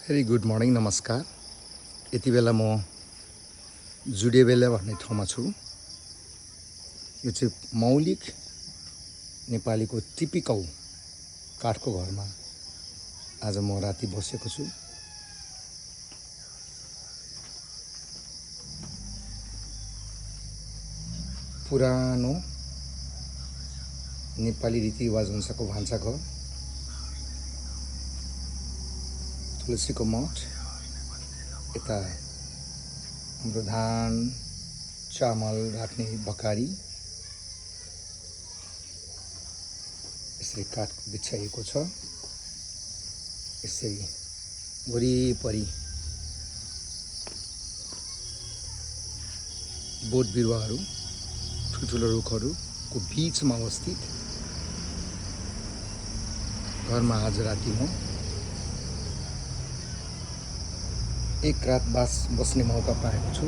Very good morning नमस्कार। यति बेला म जुडेबेला भन्ने ठाउँमा छु। यो चाहिँ मौलिक नेपालीको टिपिकल काठको घरमा आज म राति बसेको छु। पुरानो नेपाली रीतिरिवाज अनुसारको भान्साघर, तुलसीको मठ, यता हाम्रो धान चामल राख्ने बकारी यसरी काठको बिछाइएको छ। यसरी वरिपरि बोट बिरुवाहरू, ठुल्ठुलो रुखहरूको बीचमा अवस्थित घरमा आज राति म एक रात बस्ने मौका पाएको छु।